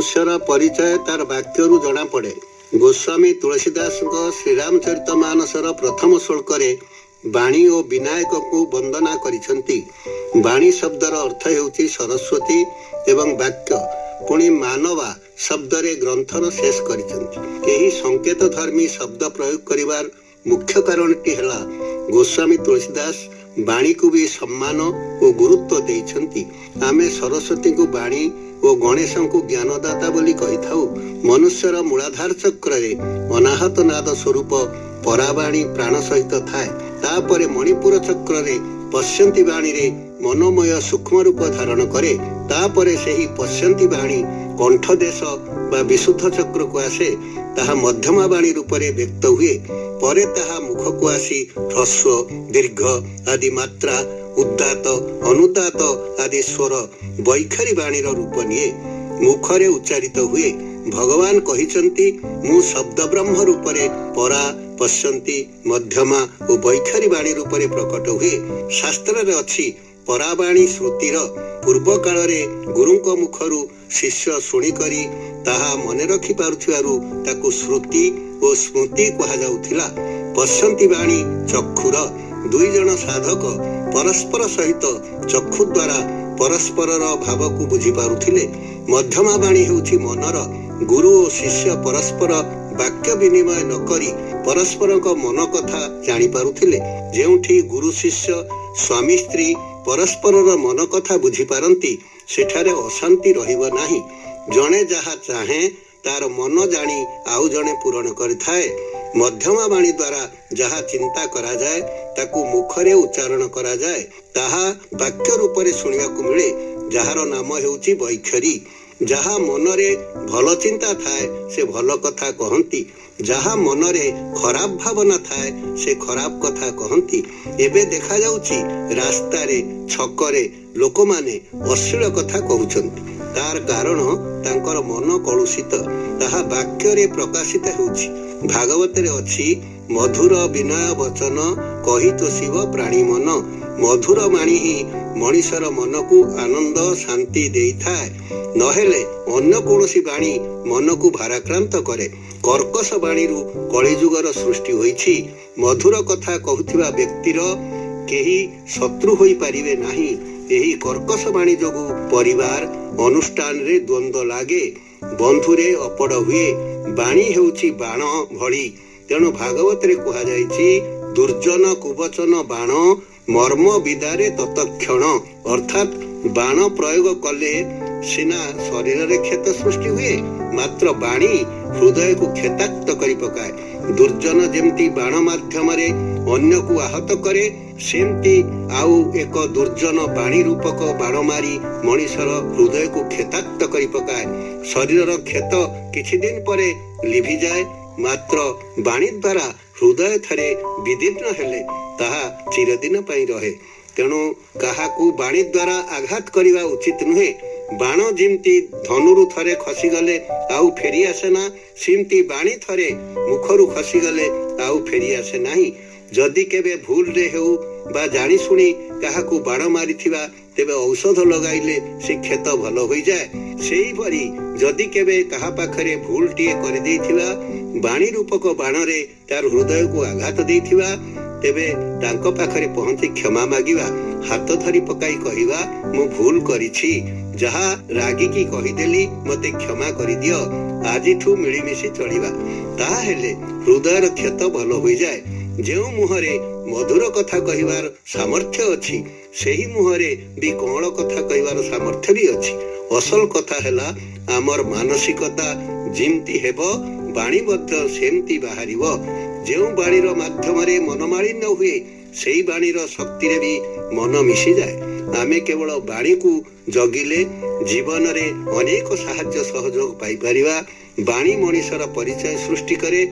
ମନୁଷ୍ୟର ପରିଚୟ ତାର ବାକ୍ୟରୁ ଜଣାପଡ଼େ। ଗୋସ୍ୱାମୀ ତୁଳସୀଦାସଙ୍କ ଶ୍ରୀରାମଚରିତ ମାନସର ପ୍ରଥମ ଶ୍ଳୋକରେ ବାଣୀ ଓ ବିନାୟକଙ୍କୁ ବନ୍ଦନା କରିଛନ୍ତି। ବାଣୀ ଶବ୍ଦର ଅର୍ଥ ହେଉଛି ସରସ୍ୱତୀ ଏବଂ ବାକ୍ୟ, ପୁଣି ମାନବା ଶବ୍ଦରେ ଗ୍ରନ୍ଥର ଶେଷ କରିଛନ୍ତି। ଏହି ସଂକେତ ଧର୍ମୀ ଶବ୍ଦ ପ୍ରୟୋଗ କରିବାର ମୁଖ୍ୟ କାରଣଟି ହେଲା, ଗୋସ୍ୱାମୀ ତୁଳସୀଦାସ ବାଣୀକୁ ବି ସମ୍ମାନ ଓ ଗୁରୁତ୍ୱ ଦେଇଛନ୍ତି। ଆମେ ସରସ୍ୱତୀଙ୍କୁ ବାଣୀ ଓ ଗଣେଶଙ୍କୁ ଜ୍ଞାନଦାତା ବୋଲି କହିଥାଉ। ମନୁଷ୍ୟର ମୂଳାଧାର ଚକ୍ରରେ ଅନାହତ ନାଦ ସ୍ୱରୂପ ପରାବାଣୀ ପ୍ରାଣ ସହିତ ଥାଏ। ତାପରେ ମଣିପୁର ଚକ୍ରରେ ପଶ୍ୟନ୍ତୀ ବାଣୀରେ ମନୋମୟ ସୂକ୍ଷ୍ମ ରୂପ ଧାରଣ କରେ। ତାପରେ ସେହି ପଶ୍ୟନ୍ତୀ ବାଣୀ କଣ୍ଠଦେଶ ବା ବିଶୁଦ୍ଧ ଚକ୍ରକୁ ଆସେ, ତାହା ମଧ୍ୟମା ବାଣୀ ରୂପରେ ବ୍ୟକ୍ତ ହୁଏ। ପରେ ତାହା ମୁଖକୁ ଆସି ହ୍ରସ୍ୱ, ଦୀର୍ଘ ଆଦି ମାତ୍ରା, ଉଦାତ୍ତ, ଅନୁଦାତ୍ତ ଆଦି ସ୍ୱର ବୈଖରୀ ବାଣୀର ରୂପ ନିଏ, ମୁଖରେ ଉଚ୍ଚାରିତ ହୁଏ। ଭଗବାନ କହିଛନ୍ତି, ମୁଁ ଶବ୍ଦ ବ୍ରହ୍ମ ରୂପରେ ପରା, ପଶ୍ୟନ୍ତୀ, ମଧ୍ୟମା ଓ ବୈଖରୀ ବାଣୀ ରୂପରେ ପ୍ରକଟ ହୁଏ। ଶାସ୍ତ୍ରରେ ଅଛି, ପରାବାଣୀ ଶ୍ରୁତିର। ପୂର୍ବ କାଳରେ ଗୁରୁଙ୍କ ମୁଖରୁ ଶିଷ୍ୟ ଶୁଣିକରି ତାହା ମନେ ରଖି ପାରୁଥିବାରୁ ତାକୁ ଶ୍ରୁତି ଓ ସ୍ମୃତି କୁହାଯାଉଥିଲା। ପଶ୍ୟନ୍ତୀ ବାଣୀ ଚକ୍ଷୁର। ଦୁଇ ଜଣ ସାଧକ ପରସ୍ପର ସହିତ ଚକ୍ଷୁ ଦ୍ୱାରା ପରସ୍ପରର ଭାବକୁ ବୁଝିପାରୁଥିଲେ। ମଧ୍ୟମା ବାଣୀ ହେଉଛି ମନର। ଗୁରୁ ଓ ଶିଷ୍ୟ ପରସ୍ପର ବାକ୍ୟ ବିନିମୟ ନ କରି ପରସ୍ପରଙ୍କ ମନ କଥା ଜାଣିପାରୁଥିଲେ। ଯେଉଁଠି ଗୁରୁ ଶିଷ୍ୟ, ସ୍ୱାମୀ ସ୍ତ୍ରୀ ପରସ୍ପରର ମନ କଥା ବୁଝିପାରନ୍ତି, ସେଠାରେ ଅଶାନ୍ତି ରହିବ ନାହିଁ। ଜଣେ ଯାହା ଚାହେଁ, ତାର ମନ ଜାଣି ଆଉ ଜଣେ ପୂରଣ କରିଥାଏ। ମଧ୍ୟମା ବାଣୀ ଦ୍ୱାରା ଯାହା ଚିନ୍ତା କରାଯାଏ, ତାକୁ ମୁଖରେ ଉଚ୍ଚାରଣ କରାଯାଏ, ତାହା ବାକ୍ୟ ରୂପରେ ଶୁଣିବାକୁ ମିଳେ, ଯାହାର ନାମ ହେଉଛି ବୈଖରୀ। ଯାହା ମନରେ ଭଲ ଚିନ୍ତା ଥାଏ, ସେ ଭଲ କଥା କହନ୍ତି। ଯାହା ମନରେ ଖରାପ ଭାବନା ଥାଏ, ସେ ଖରାପ କଥା କହନ୍ତି। ଏବେ ଦେଖାଯାଉଛି, ରାସ୍ତାରେ ଛକରେ ଲୋକମାନେ ଅଶ୍ଳୀଳ କଥା କହୁଛନ୍ତି। ତାର କାରଣ ତାଙ୍କର ମନ କଳୁଷିତ, ତାହା ବାକ୍ୟରେ ପ୍ରକାଶିତ ହେଉଛି। ଭାଗବତରେ ଅଛି, ମଧୁର ବିନୟ ବଚନ କହି ତୋଷିବ ପ୍ରାଣୀ ମନ। ମଧୁର ବାଣୀ ହିଁ ମଣିଷର ମନକୁ ଆନନ୍ଦ ଶାନ୍ତି ଦେଇଥାଏ, ନହେଲେ ଅନ୍ୟ କୌଣସି ବାଣୀ ମନକୁ ଭାରାକ୍ରାନ୍ତ କରେ। କର୍କଶ ବାଣୀରୁ କଳିଯୁଗର ସୃଷ୍ଟି ହୋଇଛି। ମଧୁର କଥା କହୁଥିବା ବ୍ୟକ୍ତିର କେହି ଶତ୍ରୁ ହୋଇପାରିବେ ନାହିଁ। ଏହି କର୍କଶ ବାଣୀ ଯୋଗୁଁ ପରିବାର ଅନୁଷ୍ଠାନରେ ଦ୍ୱନ୍ଦ୍ୱ ଲାଗେ, ବନ୍ଧୁରେ ଅପଡ଼ ହୁଏ। ବାଣୀ ହେଉଛି ବାଣ ଭଳି। ତେଣୁ ଭାଗବତରେ କୁହାଯାଇଛି, ଦୁର୍ଜନ କୁବଚନ ବାଣ ମର୍ମ ବିଦାରେ ତତକ୍ଷଣ। ଅର୍ଥାତ୍ ବାଣ ପ୍ରୟୋଗ କଲେ ସିନା ଶରୀରରେ କ୍ଷତ ସୃଷ୍ଟି ହୁଏ, ମାତ୍ର ବାଣୀ ହୃଦୟକୁ କ୍ଷତାକ୍ତ କରି ପକାଏ। ଦୁର୍ଜନ ଯେମିତି ବାଣ ମାଧ୍ୟମରେ ଅନ୍ୟକୁ ଆହତ କରେ, ସେମିତି ଆଉ ଏକ ଦୁର୍ଜନ ବାଣୀ ରୂପକ ବାଣ ମାରି ମଣିଷର ହୃଦୟକୁ କ୍ଷତାକ୍ତ କରି ପକାଏ। ଶରୀରର କ୍ଷତ କିଛି ଦିନ ପରେ ଲିଭିଯାଏ, ମାତ୍ର ବାଣୀ ଦ୍ୱାରା ହୃଦୟ ଥରେ ବିଦୀର୍ଣ୍ଣ ହେଲେ ତାହା ଚିରଦିନ ପାଇଁ ରହେ। ତେଣୁ କାହାକୁ ବାଣୀ ଦ୍ୱାରା ଆଘାତ କରିବା ଉଚିତ ନୁହେଁ। ବାଣ ଯେମିତି ଧନୁରୁ ଥରେ ଖସିଗଲେ ଆଉ ଫେରି ଆସେ ନା, ସେମିତି ବାଣୀ ଥରେ ମୁଖରୁ ଖସିଗଲେ ଆଉ ଫେରି ଆସେ ନାହିଁ। ଯଦି କେବେ ଭୁଲରେ ହେଉ ବା ଜାଣିଶୁଣି କାହାକୁ ବାଣ ମାରିଥିବା, ତେବେ ଔଷଧ ଲଗାଇଲେ ସେ କ୍ଷତ ଭଲ ହୋଇଯାଏ। ସେହିପରି ଯଦି କେବେ କାହା ପାଖରେ ଭୁଲଟିଏ କରିଦେଇଥିବା, ବାଣୀ ରୂପକ ବାଣରେ ତାର ହୃଦୟକୁ ଆଘାତ ଦେଇଥିବା, ତେବେ ତାଙ୍କ ପାଖରେ ପହଞ୍ଚି କ୍ଷମା ମାଗିବା, ହାତ ଧରି ପକାଇ କହିବା, ମୁଁ ଭୁଲ କରିଛି, ଯାହା ରାଗିକି କହିଦେଲି, ମତେ କ୍ଷମା କରିଦିଅ, ଆଜିଠୁ ମିଳିମିଶି ଚଳିବା। ତାହେଲେ ହୃଦୟର କ୍ଷତ ଭଲ ହୋଇଯାଏ। ଯେଉଁ ମୁହଁରେ ମଧୁର କଥା କହିବାର ସାମର୍ଥ୍ୟ ଅଛି, ସେହି ମୁହଁରେ ବି କଅଁଳ କଥା କହିବାର ସାମର୍ଥ୍ୟ ବି ଅଛି। ଅସଲ କଥା ହେଲା, ଆମର ମାନସିକତା ଯେମିତି ହେବ, ବାଣୀ ମଧ୍ୟ ସେମିତି ବାହାରିବ। ଯେଉଁ ବାଣୀର ମାଧ୍ୟମରେ ମନମାଳିନ୍ୟ ହୁଏ, ସେଇ ବାଣୀର ଶକ୍ତିରେ ବି ମନ ମିଶିଯାଏ। ଆମେ କେବଳ ବାଣୀକୁ ଜଗିଲେ ଜୀବନରେ ଅନେକ ସାହାଯ୍ୟ ସହଯୋଗ ପାଇପାରିବା। ବାଣୀ ମଣିଷର ପରିଚୟ ସୃଷ୍ଟି କରେ।